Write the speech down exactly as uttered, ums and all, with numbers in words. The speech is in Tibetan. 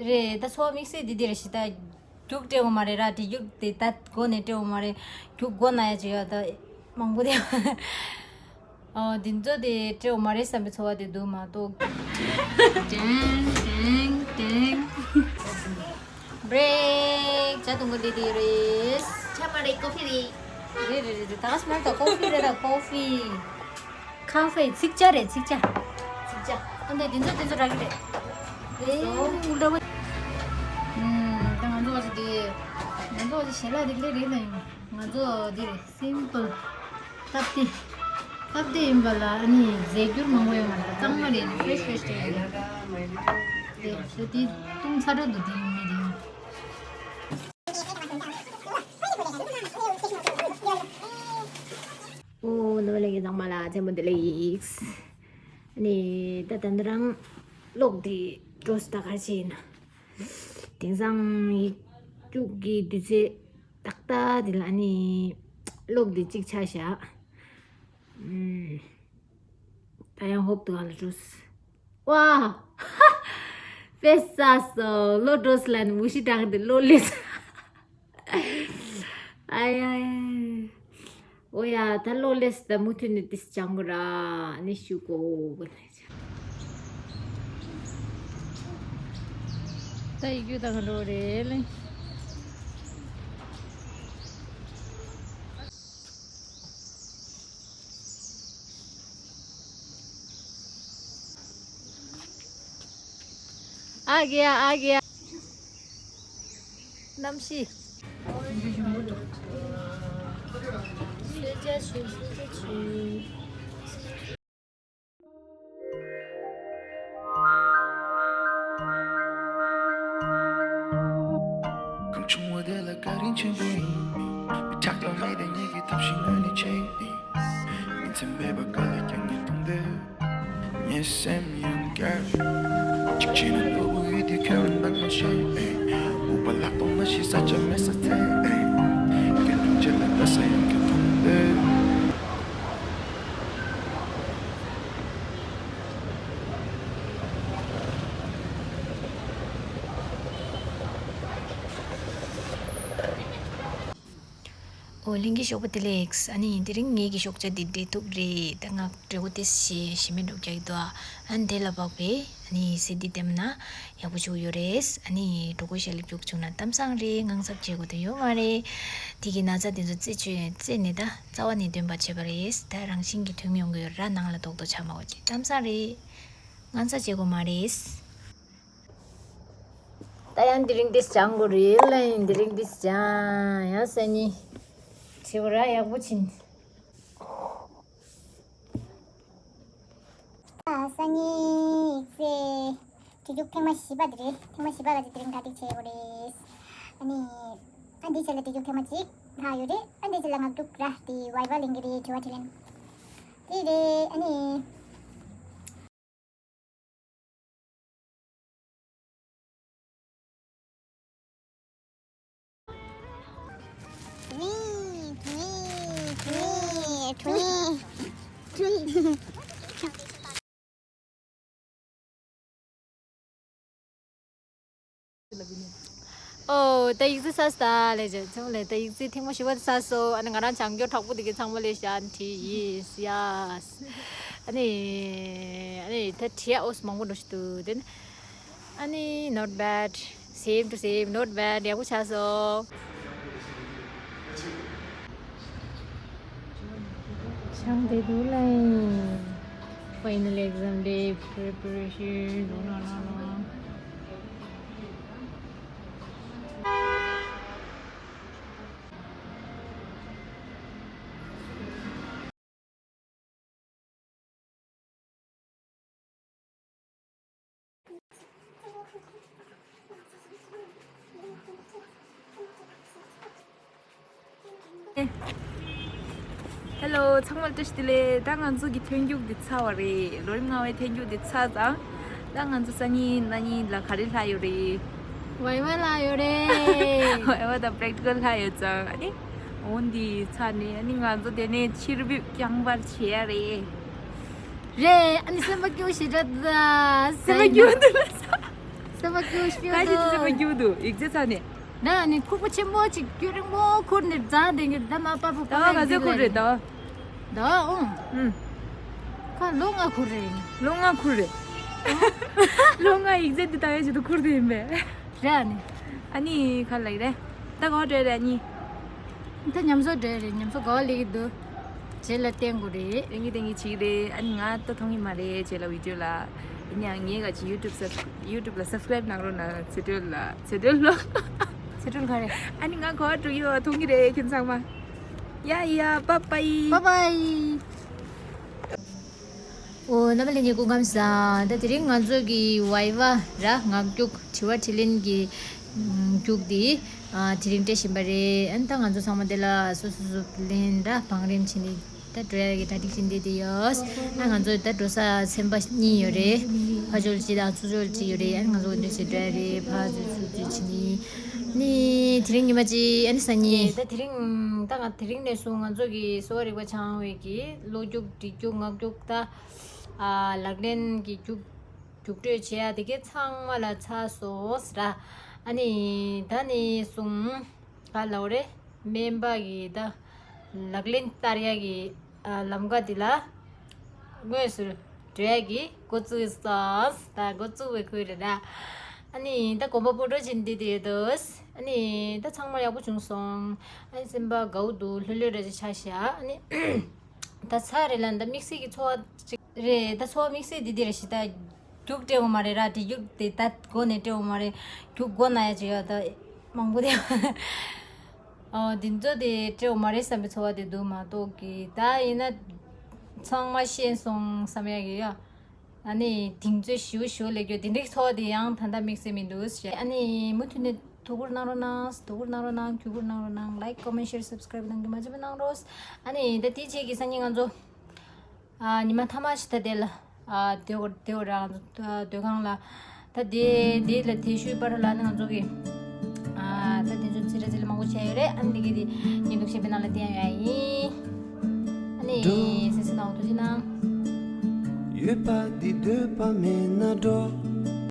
རེད། ད་འཚོ་བ་དམིགས་བསལ་འདི་འདི་རེད་ཤི། ད་རྒྱུགས་སྤྲད་འོང་མ་རེད་ར། དེ་རྒྱུགས་དེ་ད་མགོ་ནས་སྤྲད་འོང་མ་རེད། རྒྱུགས་མགོ་ན་ཡ་ཅིག་ཡོད་ད། མང་པོ་དེ། ཨོ་འདི་ཚོ་དེ་སྤྲད་འོང་མ་རེད་བསམ་པའི་འཚོ་བ་དེ་འདུག་མ་གཏོགས། ཏེང་ཏེང་ཏེང་། བྷི་རེག་ཇ་འཐུང་གི་འདི་དེ་རེད། ཇ་མ་རེད། ཀོ་ཕི་རེད། རེད་རེད་རེད་རེད། ད་ག་སྨན་ད་ཀོ་ཕི་རེད། ད་ཀོ་ཕི། ཁ་ཧྥེ་ཚིག་ཇ་རེད། ཚིག་ཇ། ཚིག་ཇ། ཨ་འདི་འདི་ཚོ་འདི་ཚོ་རག་གི་རེད། ཨེ་འདྲ་བོ། ཨུམ་ད་ང་ཚོ་བ་ཚོ་འདི། ང་ཚོ་བ་ཚོ་ཞལ་ལག་འདི་ལས་རེད་ལ་ཡིན། ང་ཚོ་འདི་རེད། སིམ་པལ། སྟབས་བདེ། སྟབས་བདེ་ཡིན་པ་ལ་ཨ་ནི་རྫས་འགྱུར་མང་པོ་ཡོད་མ་རེད། གཙང་མ་རེད། ཕི་རེ་ཤི་ཕི་རེ་ཤི་རེད། དེ་དེ་བཏུང་ཚར་འགྲོ་འདུག་དེ་ཡིན་མིན་དེ་ཡིན། ཨོ་ནོ་ལེགས་ཚང་མ་ལ་མཚན་མོ་བདེ་ལེགས། ཨ་ནི་ད་ད་ནི་རང་གློག་དེ་འགྲོ་སྟ་གར་བྱས་ན། དེང་སང་ཡིག་རྒྱུགས་ཀྱི་དུས་ཚོད་ཏག་ཏག་དེ་ལ་ཨ་ནི་གློག་དེ་གཅིག་ཆགས་བཞག་ཨུམ། ད་ཡང་ཧོབ་ཏུ་ཨ་ལ་འགྲོ། ཝ། ཧ། དཔེ་ས་སོ་ལོ་འགྲོ་སི་ལན་མུ་ཤི་དྲག་འདི་ལོ་ལེ་ས། ཨའི་ཨའི། ཨོ་ཡ་ད་ལོ་ལེ་ས་ད་མུ་མཐུད་ནས་ཏིས་ཅང་གོ་ར་ནི་ཤུ་གོ་གོ་ལེ་ས། ད་ཡིག་རྒྱུགས་ད་ག་འགྲོ་རེད་ལེ། ཨ་གེ་ཨ་གེ། གནམ་གཤིས། གསོལ་ཇ་མཆོད། གསོལ་ཇ་མཆོད། གང་བྱུང་བ་དེ་ལ་བཀའ་དྲིན་ཆེན་པོ་ཡིན། མི་ཆགས་ཐོག་མེད་དེ་ཉིད་ཀྱི་ཐབས་ཤེས་ངོས་ནས་བྱས་ཡིན། ཉིན་མཚན་མེད་པར་དཀའ་ལས་ཀྱང་ངས་གཏོང་འདོད། ངའི་སེམས་ཡང་བསྐྱར། གཅིག་བྱས་ན་གློ་བུར་ཡུལ་དེ་ཁྱོད་འདང་མ་བྱེད། སྤོབས་པ་ལག་སྟོང་མ་ཤེས་ས་ཆ་མེད་ས་ཚེ། སྐྱོ་གདུང་བྱེད་ལ་ལྟ་ས་ཡང་ཁྱོད་མཐོང་འདོད། ཨོ་གླིང་གི་ཞོགས་པ་བདེ་ལེགས། ཨ་ནི་དེ་རིང་ངེད་ཀྱི་ཞོགས་ཇ་འདི་འབྲས་ཐུག་རེད། ད་ང་འབྲས་བུ་དེ་ཞེ་ཞེ་མེད་འགྲོ་རྒྱག་གི་འདུག་ཨ་ནི་དེ་ལ་དཔག་པའི་ཨ་ནི་ཟས་འདི་བསྟེན་ན་ཡག་པོ་བྱུང་ཡོད་རེད། ཨ་ནི་གྲོད་ཁོག་ཞལ་ལ་རྒྱུག་བྱུང་ན་གཏམ་བཟང་རེད། དངངས་འཚབ་བྱེད་དགོས་དོན་ཡོད་མ་རེད། དེ་གི་ན་ཚ་དེ་ཚོ་རྩད་ཆོད་རྩད་ནས་ད་རྩ་བ་ནས་འདོན་པ་བྱས་པ་རེད། ད་རང་བཞིན་གྱིས་ཐོན་ཡོང་གི་ཡོད་ར། ནང་ལ་རྡོག་རྡོག་ཆགས་མ་དགོས་ཀྱི་གཏམ་བཟང་རེད། དངངས་འཚབ་བྱེད་དགོས་མ་རེད། ད་ཡང་དེ་རིང་འདིས་སྦྱང་དགོས་རེད་ལ། ཡིན་དེ་རིང་འདིས་སྦྱང་ཡང་སང་ཉིན་བྱེད་དགོས་ར། ཡག་པོ་ཕྱིན། ཨ་སང་ཉིན་ཡིག་ཚད་བྲིས་རྒྱུགས་ཐེངས་མ་བཞི་པ་དེ་རེད། ཐེངས་མ་བཞི་པ་ལ་དེ་རིང་གྲ་སྒྲིག་བྱེད་དགོས་རེད། ཨ་ནི་ཨ་འདི་བྱས་ལ་བྲིས་རྒྱུགས་ཐེངས་མ་གཅིག་ལྷག་ཡོད་རེད། ཨ་འདི་བྱས་ལ་ངག་རྒྱུགས་ར་དེ་བའི་བ་ལེན་གི་རེད། དྲི་བ་དྲིས་ལན་དེ་རེད། ཨ་ནི། ཨོ། ད་ཡིག་ཚད་ཚར་སོང་ད་ལས་བྱ་ཚང་ལས། ད་ཡིག་ཚད་ཐེངས་མ་བཞི་པ་ཚར་སོང་། ཨ་ནི་ང་རང་བྱང་སྐྱོར་དྲག་པོ་དེ་གའི་ཚང་མ་ལས་བྱ་བྲིས་ཡིན་ཡ། ཨ་ནི་ཨ་ནི་ད་བྲིས་ཡ་ཨོས་མང་པོ་འགྲོ་ཞིག་འདུག་དེ་ནི་ཨ་ནི་not bad, same to same, not bad. ཡག་པོ་ཆགས་སོང་། ཆང་དེ་དུ་ལ་ཡིན། Final exam day preparation. No, no, no, no. ཧེ་ལོ། ཚང་མ་ལ་བཀྲ་ཤིས་བདེ་ལེགས། ད་ང་ཚོ་གི་ཐོན་རྒྱུགས་འདི་ཚར་བ་རེད། ལོ་རིམ་ལྔ་པའི་ཐོན་རྒྱུགས་འདི་ཚར་ཙང་། ད་ང་ཚོ་སང་ཉིན་གནངས་ཉིན་ལ་ག་རེ་ལྷག་ཡོད་རེད། བའི་བ་ལྷག་ཡོད་རེད། བའི་བ་དང་པྲེག་ཊི་ཀལ་ལྷག་ཡོད་ཙང་། ཨ་ནི་འོ་འདི་ཚར་ནས་ཨ་ནི་ང་ཚོ་དེ་ནས་ཕྱིར་འབུད་རྐྱང་པར་བྱེད་ཡ་རེད། རེད། ཨ་ནི་སེམས་པ་སྐྱོ་ཞེ་དྲག་འདུག་སེམས་པ་སྐྱོ་འདུག་ལ་ས། ད་མ་སྐྱུར་ཤི་ད་ཅི་ཅི་ཙི་མ་སྐྱུར་འདུག་ཡིག་ཚད་ཚ་ནས། ད་ནི་ཁུག་པ་ཆེན་པོ་ཅིག་སྐྱུར་རིང་པོ་ཁུར་ནས་རྫ་དེ་གི་ད་མ་པ་ཕུ་ད་བ་ག་ཚོད་ཁུར་རེད་ད་བ། ད་ཨོང་། ཨུམ། ཁ་ལོ་ལྔ་ཁུར་རེད། ལོ་ལྔ་ཁུར་རེད། ལོ་ལྔ་ཡིག་ཚད་འདི་ད་ཡོད་ཅིག་ཏུ་ཁུར་དེ་ཡིན་པས། རེད་ཨ་ནི། ཨ་ནི་ཁ་ལག་རེད། ད་གོ་འདྲ་རེད་ཨ་ནི། ད་ཉམས་གསོ་འདྲ་རེད། ཉམས་གསོ་གོ་ལེགས་འདུག་རྗེས་ལ་བསྟན་དགོས་རེད། ཏེང་གི་ཏེང་གི་བྱེད་ཀྱི་རེད། ཨ་ནི་ང་ད་མཐོང་གི་མ་རེད་རྗེས་ལ་བི་ཌིའོ་ལ། ཡིན་ཡང་ངས་ག་ཅི་ཡུ་ཊུབ་སབ་ཡུ་ཊུབ་ལ་སབ་སི་ཀ་རའིབ་གནང་རོགས་གནང་། ཚེ་སྒྲོལ་ལ་ཚེ་སྒྲོལ་ལོ། ཚེ་སྒྲོལ་ག་རེ། ཨ་ནི་ང་གོ་འགྲོ་གི་ཡོད་མཐོང་གི་རེད་ཁྱེད་ཚང་མ། ཡ་ཡ་པ་པའི། པ་པའི། ཨོ་རྣམ་པ་ལྷན་རྒྱས་སྐུ་ཁམས་བཟང་། ད་དེ་རིང་ང་ཚོ་གི་བའི་བ་ར་ངག་རྒྱུགས་དྲི་བ་དྲིས་ལན་གྱི་རྒྱུགས་འདི་ཨ་དེ་རིང་སྤྲད་བཞིན་པ་རེད། ཨ་ནི་ད་ང་ཚོ་ཚང་མ་དེ་ལ་སོ་སོ་སོ་ལན་ར་བང་རིམ་བྱས་ནས་ད་འགྲོ་ཡ་གི་གྲ་སྒྲིག་བྱེད་འདི་དེ་ཡོད། ཨ་ང་ཚོ་ད་འགྲོ་ས་ཚན་པ་གཉིས་ཡོད་རེད། ཕ་ཇོལ་གཅིག་དང་ཚུ་ཇོལ་གཅིག་ཡོད་རེད། ཨ་ནི་ང་ཚོ་འདི་ཚོ་འགྲོ་ཡ་རེད། ཕ་ཚོ་ཚུ་ཚོ་བྱས་ནས་ནི་དེ་རིང་ཉི་མ་གཅིག་ཨ་ནི་སང་ཉིན་ད་དེ་རིང་ད་ང་དེ་རིང་ནས་བཟུང་ང་ཚོ་གི་གསོ་བ་རིག་པ་སྦྱང་བའི་གི་ཀློག་རྒྱུགས་འབྲི་རྒྱུགས་ངག་རྒྱུགས་ད། ཨ་ལག་ལེན་གྱི་རྒྱུགས་རྒྱུགས་སྤྲོད་བྱེད་ཡ་དེ་གའི་ཚང་མ་ལ་ཚར་སོང་ཟེར། ཨ་ནི་ད་ནི་གསུང་ག་ལ་བ་རེད། སྨན་པ་གི་ད་ལག་ལེན་བསྟར་ཡ་གི་ཨ་ལམ་ཀ་འདི་ལ་དངོས་སུ་འགྲོ་ཡ་གི་འགོ་བཙུགས་སོང་ཟེར། ད་འགོ་བཙུགས་པའི་ཁུལ་རེད་ད། ཨ་ནི་ད་གོམ་པ་སྤོ་འགྲོ་བྱེད་འདི་དེ་འདུག་ཨ་ནི་ད་ཚང་མ་ཡག་པོ་བྱུང་སོང་། ཨ་ནི་སེམས་པ་དགའ་བོ་འདུག་ལྷོད་ལྷོད་རེ་ཅིག་ཆགས་ཤག་ཨ་ནི། ད་ཚར་རེད་ལ་ད་དམིགས་བསལ་གྱི་ཚོར་བ་ཅིག་རེད། ད་ཚོར་བ་དམིགས་བསལ་འདི་འདི་རེད་ཞེ་ད་རྒྱུགས་སྤྲད་འོང་མ་རེད་ར། དེ་རྒྱུགས་དེ་ད་མགོ་ནས་སྤྲད་འོང་མ་རེད། རྒྱུགས་མགོ་ན་ཡ་ཅིག་ཡོད་ད་མང་པོ་དེ། ཨོ་འདི་ཚོ་དེ་སྤྲད་འོང་མ་རེད་བསམ་པའི་ཚོར་བ་དེ་འདུག་མ་གཏོགས་ཀྱི་ད་ཡིན་ན་ཚང་མ་ཤེས་སོང་བསམ་ཡ་གི་ཡ། ཨ་ནི་དེང་ཚོད་ཞུ་ཞུ་ལེགས་རྒྱུ་དེ་འདྲའི་ཚོར་བ་དེ་ཡང་ད་ལྟ་དམིགས་བསལ་མི་འདུག་ཞེས། ཨ་ནི་མུ་མཐུད་ནས་དོ་ཁུར་གནང་རོགས་གནང་། དོ་ཁུར་གནང་རོགས་གནང་། གུས་བཀུར་གནང་རོགས་གནང་། ལའིཀ་ཀོ་མེན་ཤེར་སབ་སི་ཀ་རའིབ་གནང་རྒྱུ་མ་བརྗེད་པ་གནང་རོགས། ཨ་ནི་ད་དེ་རྗེས་ཀྱི་སང་ཉིན་ང་ཚོ་ཨ་ཉི་མ་མཐའ་མ་ཞིག་ད་དེ་ལ་ཨ་དེ་བར་དེ་བར་ང་ཚོ་ཨ་སྡོད་ཁང་ལ་ད་དེ་དེ་ལ་དེ་ཤུལ་བར་ལ་ནི་ང་ཚོ་གི་ཨ་ད་དེ་ཚོ་ཚི་ར་ཚི་ལ་མང་པོ་བྱས་ཡོད་རེད། ཨ་ནི་དེ་གི་དེ་ཉིན་འདུག་ཤེས་པའི་ནང་ལ་བསྟན་ཡ་ཡིན། ཨ་ནི་སེ་སེ་ནང་འོ་ཐུགས་རྗེ་གནང་། ཡོད་པ་འདི་འདོད་པ་མེད་ན་འགྲོ།